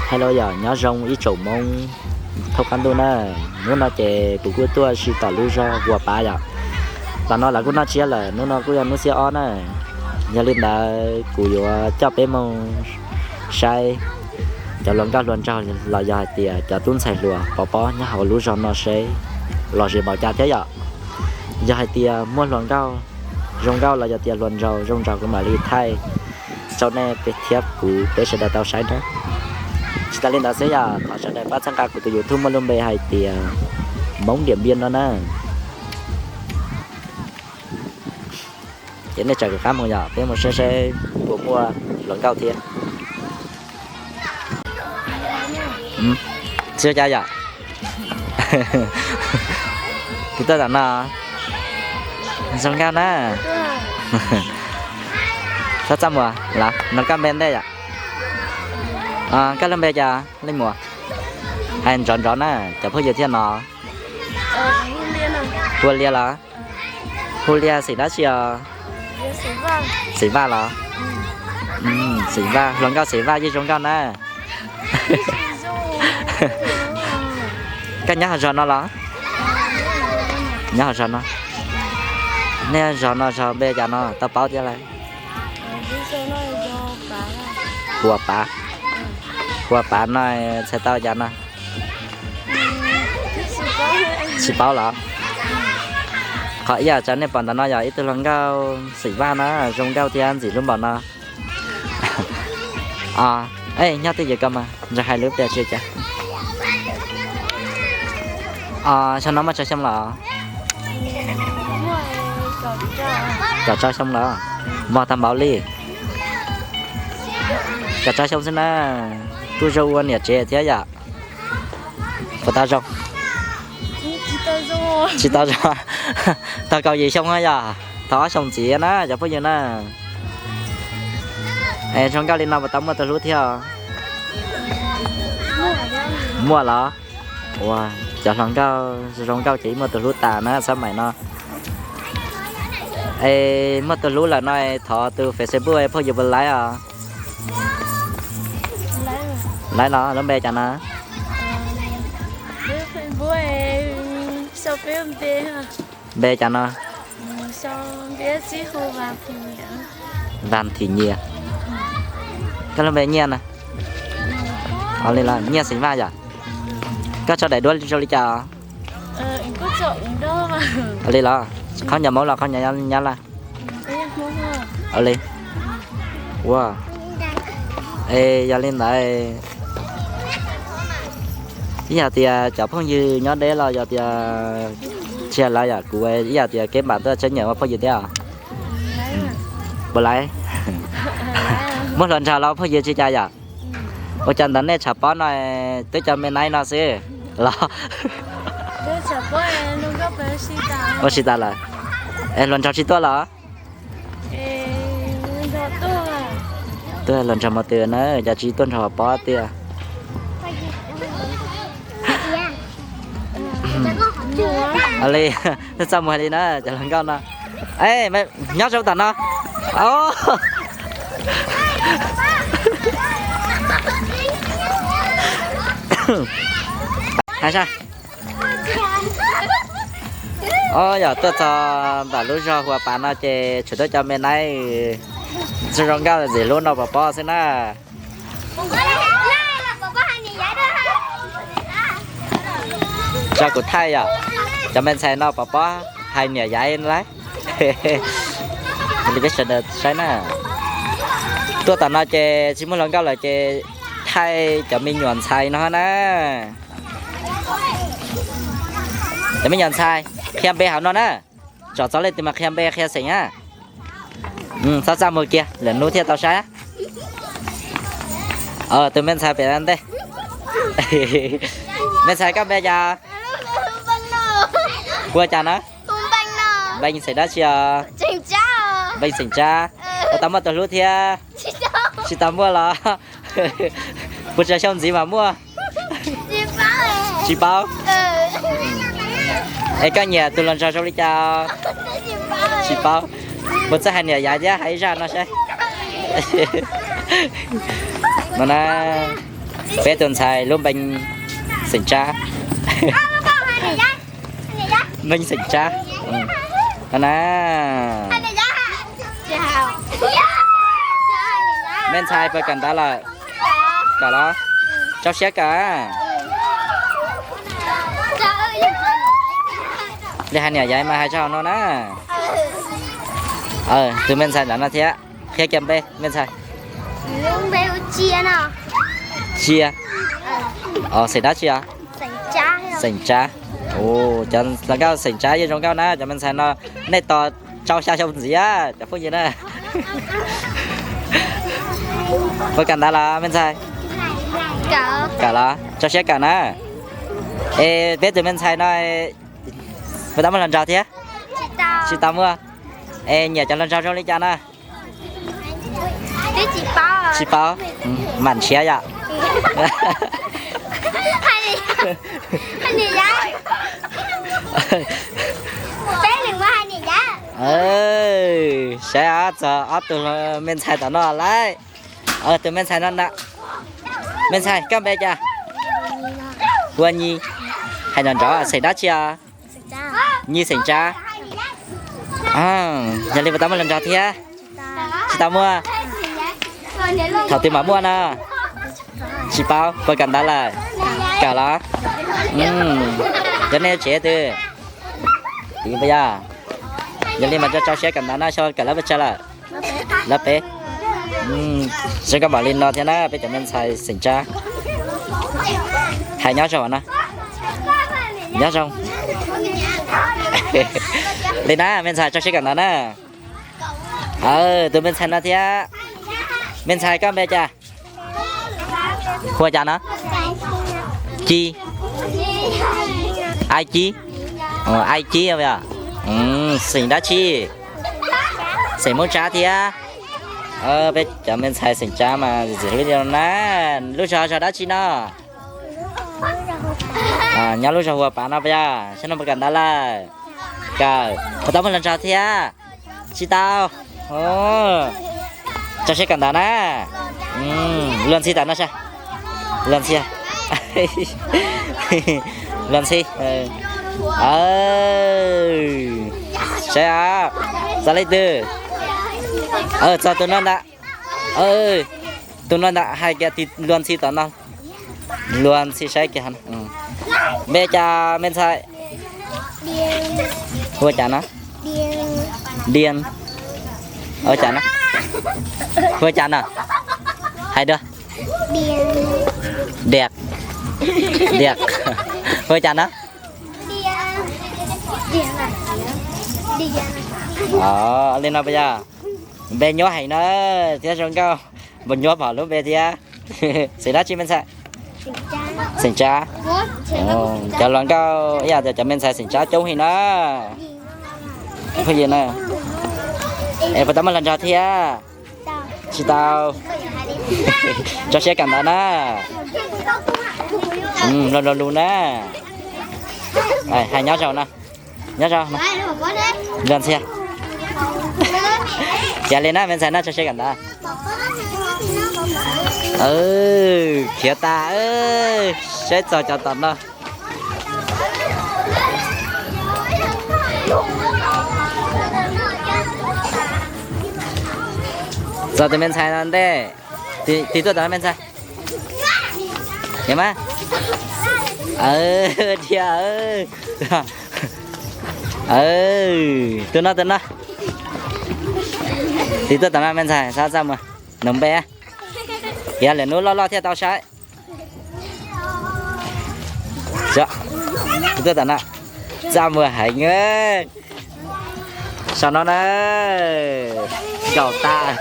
Hello yom, nyob zoo ib tsoom Hmoob thoob qab ntuj na. Hnub no ces kuv kuj tuaj sim tom lub zos Huas Pav yom. Tam no lawv kuj noj tsiab lawm, hnub no kuj yog hnub xiab ob na. Yog li ntawd kuv yuav coj peb mus saib cov hluas nkauj hluas nraug los yog hais tias cov tub ntxhais hluas pov pob nyob hauv lub zos no seb los zem npaum cas thiab yom. Yog hais tias muaj hluas nkauj zoo nkauj los yog tias hluas nraug zoo nraug kuv mam li thaij rau nej thiab kuv peb sawv daws tau saib na. Tsis tas li ntawd xwb yom, thov sawv daws pab txhawb nqa kuv tus YouTube muaj lub npe hais tias Hmoob Diam Npiaj no na. Ces nej txawm kuv qab mus yom, peb mus saib saib puas muaj hluas nkauj thiab. Xyov cas yom. Kuv tuaj tom no zoo nkauj na. Txhob txaj muag los no koj npe ntej yom. Koj lub npe cas leej muam? Hais nrov nrov na cov phooj ywg thiaj no. Hu Liag los? Hu Liag xeem dab tsi os? Xeem Vaj los? Xeem Vaj, hluas nkauj xeem Vaj yeej zoo nkauj na. Koj nyob hauv zos no los? Nyob hauv zos no. Nej zos no zos npe cas no tau paub thiab lawm? Huas Pav. Huas Pav no txhais tau cas no? Tsis paub los? Qhov ib yam tsav nej pom ntawm no yog ib tug hluas nkauj xeem Vaj na, zoo nkauj thiab ntxim hlub npaum no. Nyob twj ywm ko mas ntsa hais lub tias tsis cas. Xyoo no muaj tsawg xyoo los? Kaum rau xyoo los? Mog tag npaum li. Kaum rau xyoo xwb na. Kuj zoo ua niam tsev thiab yom. Puas tau zoo? Tsis tau zoo. Tau kaum yim xyoo yom, tau ob xyoo ntxiv na cov phooj ywg na. Es zoo nkauj li no puas tau muaj tus hlub thiab? Muaj los? Ua, cov hluas nkauj zoo nkauj ces ib muaj tus hlub tas na xab maim no. Es muaj tus hlub lawm no thov tus Facebook phooj ywg puas laib os? Laib los, lub npe cas no? Npe cas no? Vaj Thim Nyias. Koj lub npe Nyiaj na? Li los Nyiaj xeem Vaj yom? Koj tso daim duab zoo li cas? Li los, qhov nyuam Hmoob los qhov nyuam Nyab Laj? Li. Ua, es yog li ntawd, ib yam tias cov phooj ywg nyob deb los yog tias tsis hais lawv yom, kuv ib yam tias kev npam tuaj tsheb nyuam ua phooj ywg thiab os. Puas laib? Muab hluas nraug los phooj ywg tsis cas yom? Ua cas ntawm nej tshav pob no twb cov me naib no xwb los? Ua si tas lawm. Es hluas nraug tsis tuaj los? Tuaj hluas nraug mas twg na, cas tsis tuaj nrog pob tiag. Li, txaj muag li na cov hluas nkauj no. Nyob zoo tom no. Hais sab. Os, yog tuaj txog ntawm lub zog Huas Pas no ces tsuas tuaj cov me naib zoo nkauj ntxim hlub no pov pob xwb na. Tso kuv thaij yom, cov me ntxhais no pov pob hais niam yaiv lawm. Li peb sawv daws saib na. Tuaj tom no ces tsis muaj hluas nkauj lawm ces thaij cov me nyuam ntxhais no na. Cov me nyuam ntxhais, qhia npe hauv no na. Tsom txog leej twg mas qhia npe qhia xeem na. Txhob txaj muag kiag lwm hnub thiaj tau saib. Tus me ntxhais pem ntej. Me ntxhais koj npe cas? Hu ua cas na? Npe xeem dab tsi os? Npe xeem Tsab. Puas tau muaj tus hlub thiab? Tsis tau muaj los? Puas tsawg xyoo ntxiv mas muaj? Tsis paub. Es koj nyiam tus hluas nraug zoo li cas? Tsis paub. Puas txawj hais niam yaiv thiab hais ib zaj no saib. No na. Peb tus ntxhais lub npe xeem Tsab. Npe xeem Tsab. Na, me ntxhais puas kawm ntawv lawm? Kawm los? Tso siab kawm. Li hais niam yaiv mas hais tso no na. Tus me ntxhais ntawm no thiab, qhia kiag npe me ntxhais. Tsia. Xeem dab tsi os? Xeem Tsab. Cov hluas nkauj xeem Tsab yeej zoo nkauj na, cov me ntxhais no nej tos rau xya xyoo ntxiv cov phooj ywg na. Puas kawm ntawv los me ntxhais? Kawm los? Tso siab kawm na. Es peb tus me ntxhais no puas tau muaj hluas nraug thiab? Tsis tau muaj. Es nyiam cov hluas nraug zoo li cas na? Tsis paub, mam nrhiav yom. Saib os, txog ob tug me ntxhais tom no lawm. Tus me ntxhais no, me ntxhais koj npe cas? Hu ua Nyi. Hais nrov nrov, xeem dab tsi os? Nyi xeem Tsab. Yog li puas tau muaj hluas nraug thiab? Tsis tau muaj. Thaum twg mam muaj no? Tsis paub. Puas kawm ntawv lawm? Kawm los? Cov nej tsev twg? Yog, yog li mas tso siab kawm ntawv na, xyov kawm lab pes tsawg lawm? Lab peb. Zoo nkauj npaum li no thiab na peb cov me ntxhais xeem Tsab. Hais nyob zoo no. Nyob zoo li na, me ntxhais tso siab kawm ntawv na. Tus me ntxhais no thiab. Me ntxhais koj npe cas? Hu ua cas no? Ci. Ai Ci. Ai Ci os. Xeem dab tsi? Xeem Hmoob Tsab thiab. Peb cov me ntxhais xeem Tsab mas txim txim hlub li no na. Lub zos zos dab tsi no? Nyob lub zos Huas Pav no puas yog? Saib no puas kawm ntawv lawm? Kawm. Puas tau muaj hluas nraug thiab? Tsis tau. Tso siab kawm ntawv na. Luag ntxhi tam no saib. Luag ntxhi. Luag ntxhi. Saib, txog leej twg? Txog tus no ntag. Tus no ntag, hais kiag luag ntxhi tom no. Luag ntxhi saib kiag. Npe cas me ntxhais? Hu ua cas no? Diam. Hu ua cas no? Hu ua cas no? Hais dua. Diam. Diam. Hu ua cas no? Li no puas yog? Npe nyuaj heev na, thiab zoo nkauj, npus nyuaj pom lub npe thiab. Xeem dab tsi me ntxhais? Xeem Tsab. Cov hluas nkauj ib yam tias cov me ntxhais xeem Tsab coob heev na. Phooj ywg na, es puas tau muaj hluas nraug thiab? Tsis tau. Tso siab kawm ntawv na. Lus lus lus na. Hais nyob zoo no. Nyob zoo. Luag ntxhi. Cas li na me ntxhais no, tso siab kawm ntawv. Khiav tas, saib txog cov tom no. Txog tus me ntxhais no ntej, tig tuaj tom no me ntxhais. Mas, dhia, tus no tus no. Tig tuaj tom no me ntxhais, txaj muag, nug npe. Yog lwm hnub loj loj thiaj tau saib. Tig tuaj tom no, txaj muag heev. Saum no na, nkaum tas.